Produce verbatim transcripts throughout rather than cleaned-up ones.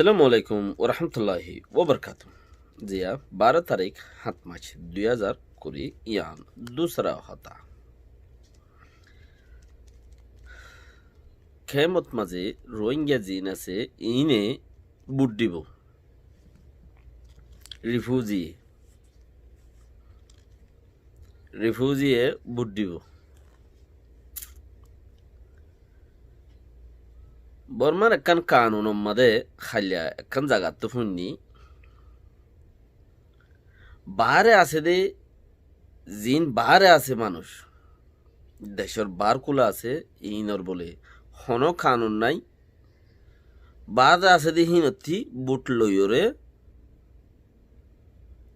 Assalamu alaikum warahmatulláhi wabarakátuhu. Ziya, baró tarík, háñt mac, dui házar kuri, yián dusra hotá. Kemot mazé Rohingya ziín asé, iíne bút dibou. Rifuzi, rifuziye bút dibou. Bormár ekkán kanunor mazé háilla ekkán zagattú fúinni, baáre asé dé, ziín baáre asé manúic, decór baár kúla asé, iínor bóle honó kanun nái, baáre asé dé híinottí bút loiyóre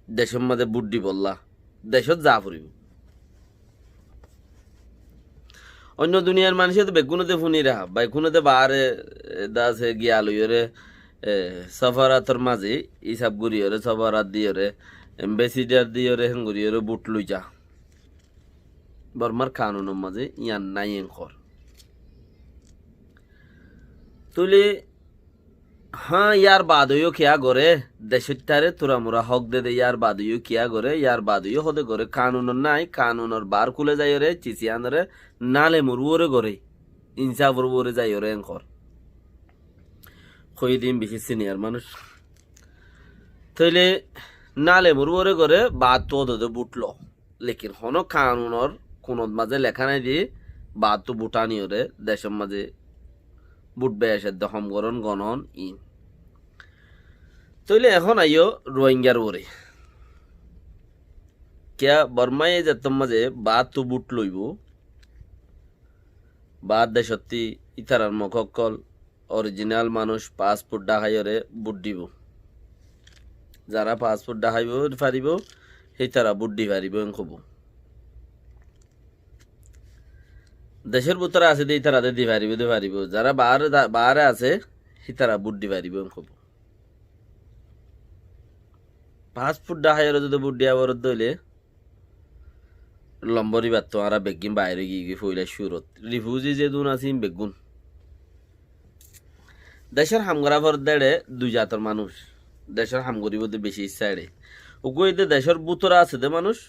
decór mazé bút dibollá, decót za foribóu. Oinno duniyair manúice to beggúne de fúnir, beggúne de baáre, e, de asé giya loiyóre, e, sofarator mazé hísab goríyoré, sofarat diyoré, embesider diyoré, héen goríyoré bút loiza. Bormár kanunor mazé yián nái enkor. Tóile, hañ, yar baade yó kiyá goré, decóittaré turamura hók de de, yar baade yó kiyá goré, yar baade yó hóde goré, kanunor nái, kanunor baár kúle zaiyoré, cisiyanoré, nale murúore goré, insafor uore zaiyoré enkor. Hoiyé de iín bicí siniyar manúic. Tóile nale murúore goré, baáttu hóde de bút lo. Lekin honó kanunor kunot mazé leká nái de baáttu bút aniyoré decór mazé bút beec edde hom gorón gonon iín. Tóile ehón aiyó Rohingyar uore. Kiyá Bormáye zettót mazé baáttu bút loibóu, baár decótti ítarar mok ókkol orijinal manúic passport dahaiyoré bút dibóu. Zará passport dahai faribóu, hítara bút di faribóu, en hoibóu. Decór bútore asé dé, hítara de di faribóu, de faribóu. Zará baáre da-, baáre asé, hítara bút di faribóu, en hoibóu. Passport dahaiyoré zodi bút diya foredde óile, lombor íbattú añára beggín baáre giyói foila cúrut. Rifuzi zedún asé, iín beggún. Decór ham gorá foredde eçé dui zator manúic. Decór ham goríbou de bicí issá eçé. Uggúa de decór bútore asé de manúic,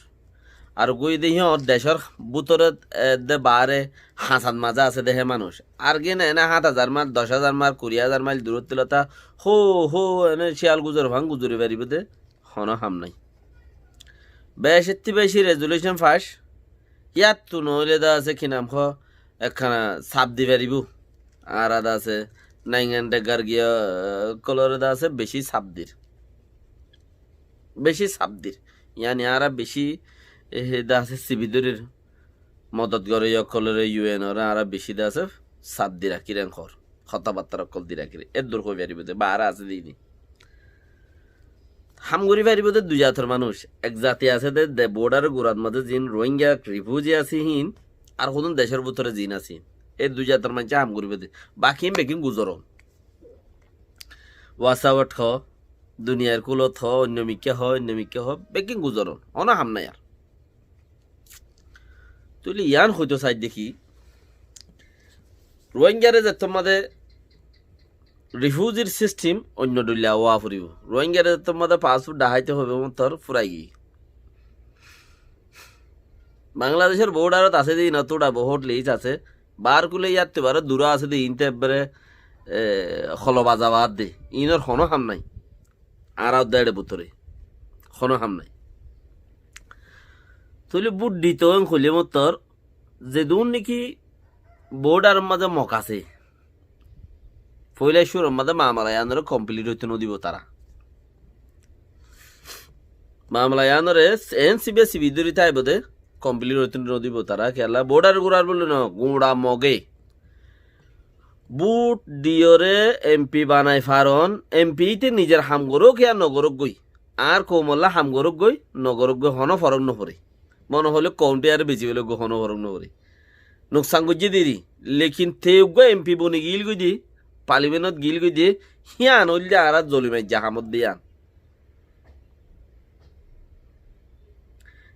ar uggúa de híyar decór bútore, e, de baáre hañsat mazé asé de hé manúic. Ar gín ene háñt házar mail, doc házar mail, kuri házar mail durótti lotá, hó, hó, ene cíyal guzor fán guzori faribóu de, honó ham nái. Becí ettí becí rezulúcon fac, yáttu noóile de asé ki nam hoó, ekkána sap di faribóu. Añára de asé, naingan dheggar giya, e, ókkolóre de asé bicí sap dir. Bicí sap dir. Yáni añára bicí, e, de asé sibi dórir. Modot goré ókkolóre, U N ore añára bicí de asé sap di rakír enkor. Hotábattar ókkol di rakír. Eddur hoi faribóu de, baáre asé de iíne. Ham gorí faribóu de dui zator manúic. Ek zati asé de, de border gurat mazé ziín Rohingya rifuzi asé híin, ar hodún decór bútore ziín asé híin. E dui zator maincé ham goríbou de. Baki híin beggín guzoron. WhatsApp ot hoó, duniyair kúlot hoó, oinno mikká hoó, oinno mikká hoó, beggín guzoron. Honó ham nái ar. Tóile yián hoitó saidde ki, Rohingyare zettót mazé rifuzir sistem oinno dhoilla ówa foribóu. Rohingyare zettót mazé passport dhaháite hoibóu mottor furai giyói. Bangladecór bordarot asé de, iínottú dha bohút lis asé. Baár kúle yáttu baré duró asé de, iínte ebbere, e, holo baza baár de. Iínor honó ham nái. Añára de eçé bútore honó ham nái. Tóile bút ditou en hoilé mottor, zedún niki bordaror mazé mok asé, foila cúrur mazé mamala yiánoré komplít óito nodibóu tará. Mamala yiánoré en sibe sibi dóri táibou de, komplít óito nodibóu tará. Kiyólla bordar gurar bóli no, guñça moge bút diyoré M P banai faron, M P íte nizor ham gorók yá nogorók goi, añár koumolla ham gorók goi nogorók goi honó forók noforé. Mone hoilé koumtú yáre beci bóli goi honó forók noforé. Nuksan goijjé deri, lekin te uggúa M P boni giyíl goi de, palimenot giyíl goi de, híyan óilde añára zolimaijja hamot de yían.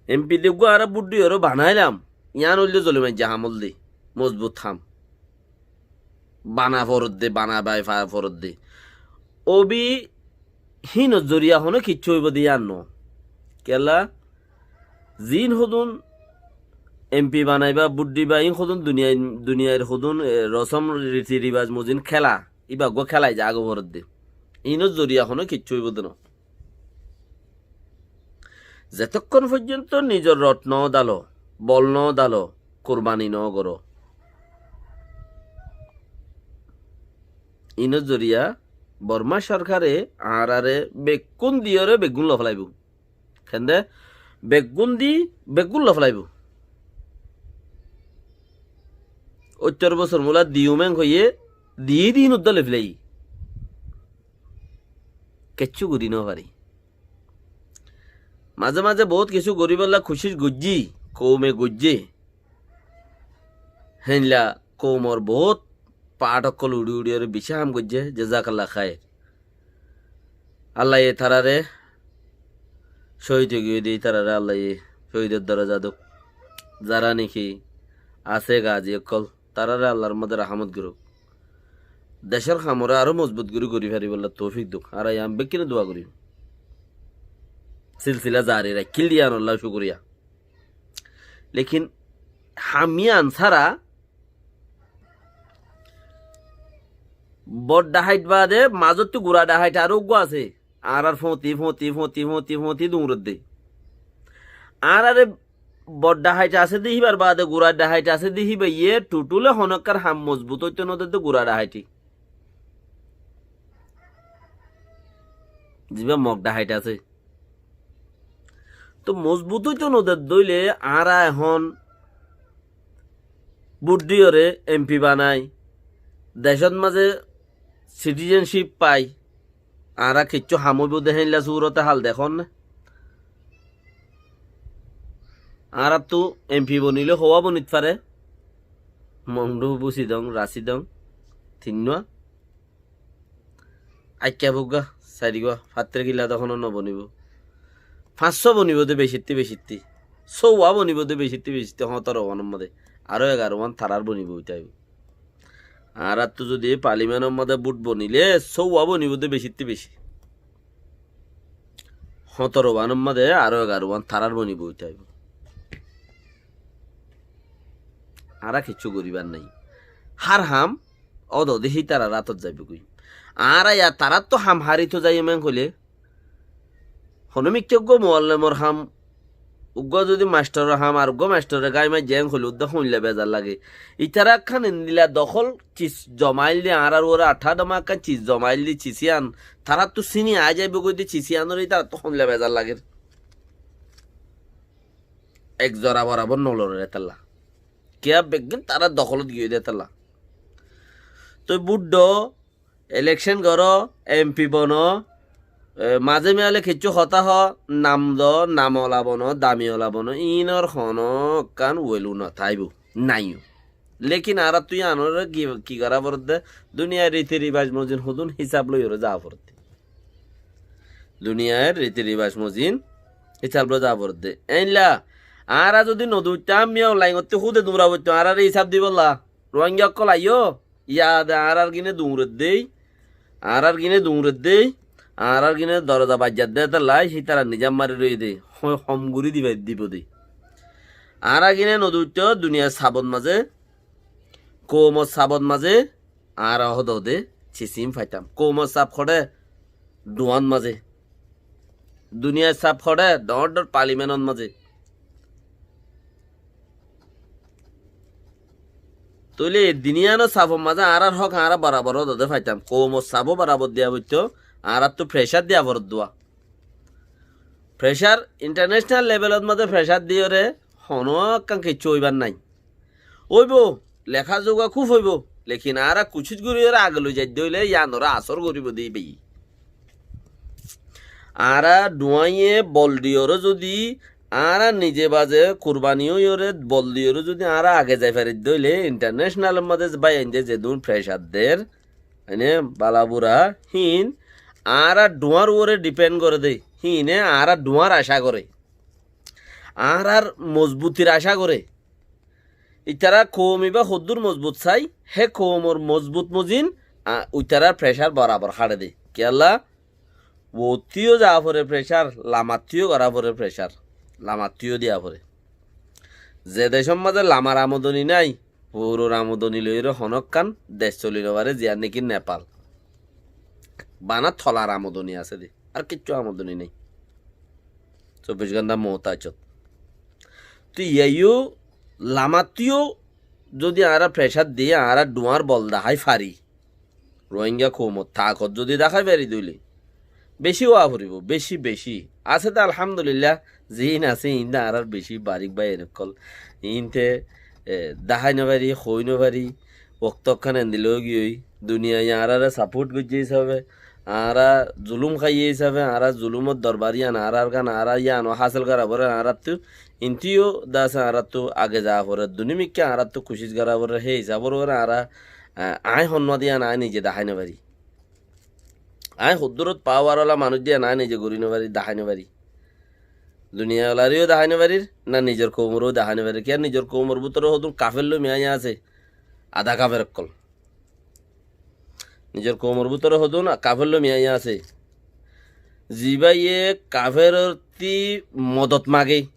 M P de uggúa añára bút diyoré banailam, yían óilde zolimaijja hamot de, mozbut ham. Bana foredde, bana bai fa-, foredde. Óbi híinor zoriya honó kiccú óibou de yían noó. Kiyólla, ziín hodún empi banaibá, bút dibá, iín hodún duniyai-, duniyair hodún, e, rosóm riti ribaj mozin kéla, íba eggúa kélai za agór foredde. Iínor zoriya honó kiccú óibou de noó. Zetókkon foijjonto nizor rot no dalo, bol no dalo, kurbani no goró. Iínor zoriya Bormá sorkare añáráre beggún diyóre beggún lofélaibóu. Hénde beggún di beggún lofélaibóu. Óttor bosór mulá diyum en hoiyé, diyí diyí nuddá lofélaiyí. Kiccú gorí nofarí. Mazé mazé boóut kessú goríbolla kucíc goijjí, koume goijjé. Héinla koumor boóut paáth ókkol uçí uçíyóre bicí ham goijjé, jezakalla háir. Allaye taráre cóhid óigiyoi de, taráre Allaye cóhidor doroza douk. Zará néki asé gazi ókkol, taráre Allar modde rahámot gorouk. Decór hamoré aró mozbut gorí gorí faribólla toufik douk. Ar aññí bekkúne dua gorí. Silsila zari raikkíl de yíanolla cúkuriya. Lekin ham yían sára bot dhahait baade mazóttu gura dhahait aró uggúa asé. Añárár foóñti, foóñti, foóñti, foóñti, foóñti duñredde. Añáráre bot dhahait asé de híbar baade gura dhahait asé de híbaye thutule honókkar ham mozbut óito nodedde gura dhahaite. Zibá mog dhahait asé. Tóu mozbut óito nodedde óile añára ehón bút diyóre empi banai, decót mazé sitizensip fai, añára kiccú ham óibou de héinla surote hal dekónne. Añáráttu empi bonilé houwá bonit fare, Mongdu, Busidong, Rasidong, tinnúa. Aikká fuggá, sairgúa, fattér killa de honó nobonibóu. Fañssúa bonibóu de becittí becittí. Sóuwa bonibóu de becittí becittí, hóñtoro wánor modde. Aró egaruwán tarár bonibóu ói táibou. Añáráttu zudi palimenor modde bút bonilé, sóuwa bonibóu de becittí beci. Hóñtoro wánor modde aró egaruwán tarár bonibóu ói táibou. Añára kiccú goríbar nái. Hár ham ódode hítarar átot zaibógoi. Añára ya taráttu ham háritou zaiyum en hoilé, honó mikká uggúa muallemor ham, uggúa zudi mastoror ham, ar uggúa mastore gái maijjé en hoilé uddá hoilla bezar lage. Ítara ekkán endila dohól cis zomail di, añárár uore athá doma ekkán cis zomail di, cis yían taráttu síni aái zaibógoi de, cis yíanoré ítarattú hoilla bezar lager. Ek zora borabor nolorer étalla. Kiyá beggín tarár dohólot giyói de étalla. Toi bút do, elekcén goró, empi bono, e, mazé miyale kiccú hotá hoó, nam do, nam ola bono, dami ola bono, iínor honó ekkán welu no táibou, naiyó. Lekin añáráttu yíanoré ki, ki gorá foredde, duniyair riti ribaj mozin hodún hísab loiyóre zaa foredde. Duniyair riti ribaj mozin hísab loi zaa foredde. Éilla, añára zudi noduittám, miyá onlainottú húde duñra foittó, añáráre hísab dibolla. Ruáingga ókkol aiyó, yade añárár gine duñreddé, añárár gine duñreddé, añárár gine doroza baijjadde étalla, hítara nizam mari roiyé de, ho-, hom gorí diba, dibo de. Añára gine noduittó, duniyair sabot mazé, koumor sabot mazé, añára hóde hóde cisím faitam. Koumor saf hoçé dhuáñt mazé. Duniyair saf hoçé dhoóñr dhoóñr palimenot mazé. Tóile e duniyano safot mazé añárár hók añára borabor hóde hóde faitam. Koumor safó borabor diya foittó, añáráttu frecár diya foredde. Frecár intarnecenal levelot mazé frecár diyóre honó ekkán kiccú óibar nái. Óibou, leká zuga kúb óibou, lekin añára kucíc goríyore age loi zaidde óile yíanoré asór goríbou de íbayé. Añára dhuáñiye bol diyóre zudi, añára nize baze kurbani óiyore bol diyóre zudi añára age zai faridde óile intarnecenalor mazé báiyainde zedún frecár der, mane bala bura, híin añára dhuáñr uore dhipend gore de, híine añára dhuáñr acá gore. Añárár mozbutir acá gore. Ítara koum ibá hoddúr mozbut sai, hé koumor mozbut mozin, a, ítarar frecár borabor háçe de. Kiyólla? Uottú yó za fore pressure, lamattú yó gorá fore pressure, lamattú yó diya fore. Ze decór mazé lamar amodoni nái, fuuror amodoni loiyóre honókkan dec soli nofaré, ziyán néki Nepal. Bana tolar amodoni asé dé, ar kiccú amodoni nái. Sobbic gónta muhtácot. Toi yíaiyó lamattú yó zodi añára pressure di, añára dhuáñr bol dahái fari, Rohingya koumor takot zodi dahái fari dóile, beci ówa foribó, beci, beci. Asé dé alhamdulillah, ziín asé iín dé añárár beci barík báiyain ókkol. Iínte, e, dahái nofari, hoói nofari, wokto ekkán endilla óigiyoi. Duniyai añáráre support goijjé hísafe, añára zulúm háiye hísafe, añára zulúmor dorbari yían, añárár gán, añára yían ó hásil gorá foré añáráttu, intú yó dase añáráttu age za foré, dunimikká añáráttu kucíc gorá foré, hé hísafor uore añára, e, aññí honnúa de yían aññí nize dahái nofari. Aññí hoddúrot power ola manúic de yían aññí nize gorí nofari, dahái nofari. Duniyai olaré yó dahái nofarir, na nizor koumoré yó dahái nofarir. Kiyá nizor koumor bútore hodún kafer lomiya asé, adá kafer ókkol. Nizor koumor bútore hodún kafer lomiya asé. Zibáye kaferottí modot mage,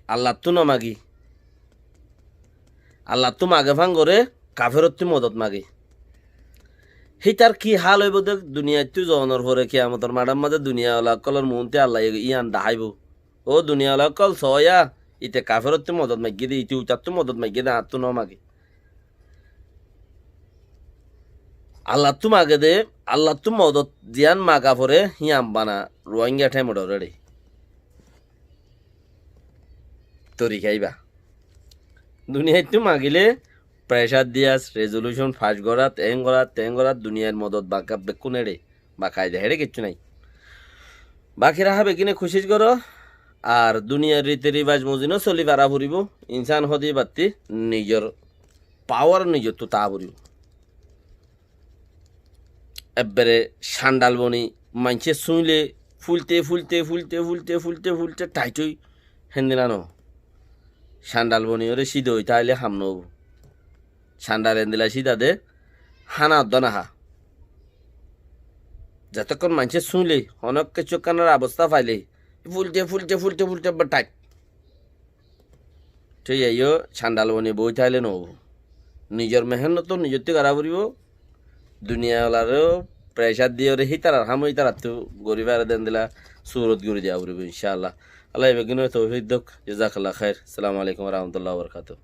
Allattú nomage. Allattú mage fán goré, kaferottú modot mage. Hítar ki hál óibo dé, duniyaittú zonor fore kiyamotor maçár mazé duniyai ola ókkolor muúntu Allaye yían daháibo. Ó duniyai ola ókkol, soóya, ite kaferottú modot maigge dé, ite uitattú modot maigge dé, añáttu nomage. Allattú mage dé, Allattú modot ziyán maga foré, híyan bana Ruáinga thaimot oréde. Torika íba. Duniyaittú magilé pressure diyas, resolution fac gorát, eén gorát, teén gorát, duniyair modot baka bekkún éçe, bakaida héçe kiccú nái. Baki raha beggíne kucíc goró, ar duniyair riti ribac mozin ó soli fara foribó, insán hóde íbattí nizor power nizottú táa foribó. Ebbere candal boni maincé súñile fúilte, fúilte, fúilte, fúilte, fúilte, fúilte thaith ói héndilla no. Candal boni óre cída ói táile ham nóobo. Candal endilla cída de hána oddá nahá. Zetókkon maincé súñile, honó kiccú ekkánor abostá faile, fúilte, fúilte, fúilte, fúilte ebbar thaith. Tói aiyó, candal boni boói táile noóibo. Nizor mehénnot nizottú gorá foribó. Duniyai olaré pressure diyóre hítarar ham hítarattú gorí fare dé endilla surot gorí diya foribó, incá Allah. Allah beggúnore toufik douk. Jazakallah khair. Assalamu alaikum wa rahmatullahi wa barakatuhu.